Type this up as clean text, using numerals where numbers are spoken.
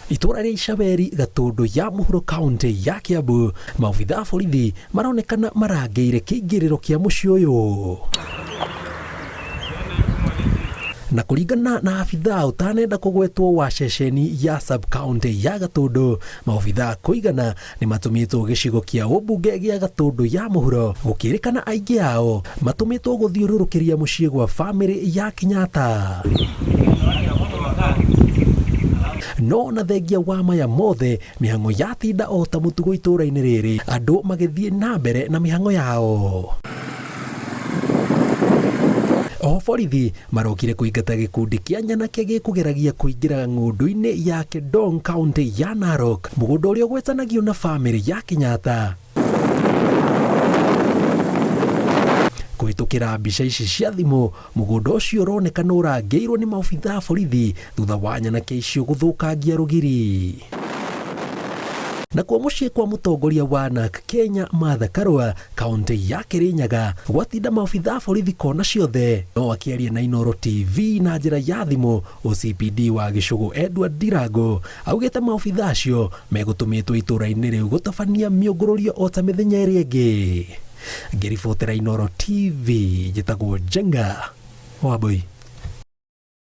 Itũra rĩa Icaberi, Gatũndũ ya mũhuro kaũntĩ ya Kiambu, maobitha a borithi maronekana marangĩire kĩingĩrĩro kĩa mũciĩ ũyũ. Na kũringana na abithaa ũtanenda kũgwetwo wa ceceni ya sub county ya Gatũndũ, maobithaa kũigana nĩ matũmĩtwo gĩcigo kĩa ũmbunge gĩa Gatũndũ ya mũhuro, gũkĩrĩkana aingĩ ao matũmĩtwo gũthiũrũrũkĩria mũciĩ gwa bamĩrĩ ya Kenyatta. No ona thengia wa maya mothe, mĩhang'o yatinda o ta mũtugo itũũra-inĩ rĩrĩ, andũ magĩthiĩ na mbere na mĩhang'o yao. Oho borithi marokire kũingata gĩkundi kĩa nyanake gĩkũgeragia kũingĩra ng'ũndũ-inĩ ya Kedong kaunti ya Narok, mũgũnda ũrĩa ũgwetanagio na bamĩrĩ ya Kenyatta. Kũhĩtũkĩra mbica ici cia thimũ, mũgũnda ũcio ũroneka nĩ ũrangĩirwo nĩ maobitha a borithi thutha wa nyanake icio gũthũkangia rũgiri. Nakuo mũciĩ kwa mũtongoria wa NARC Kenya Martha Karua kaunti ya Kirinyaga gwatinda maobitha a borithi kona ciothe. No akĩaria na Inooro TV na njĩra ya thimũ, OCPD wa Gĩcũgũ Edward Ndirango augĩte maobitha acio megũtũmĩtwo itũra-inĩ rĩu gũtabania mĩũngũrũrio o ta mĩthenya ĩrĩa ĩngĩ. Ngĩribotera Inooro TV njĩtagwo Njenga Wambui.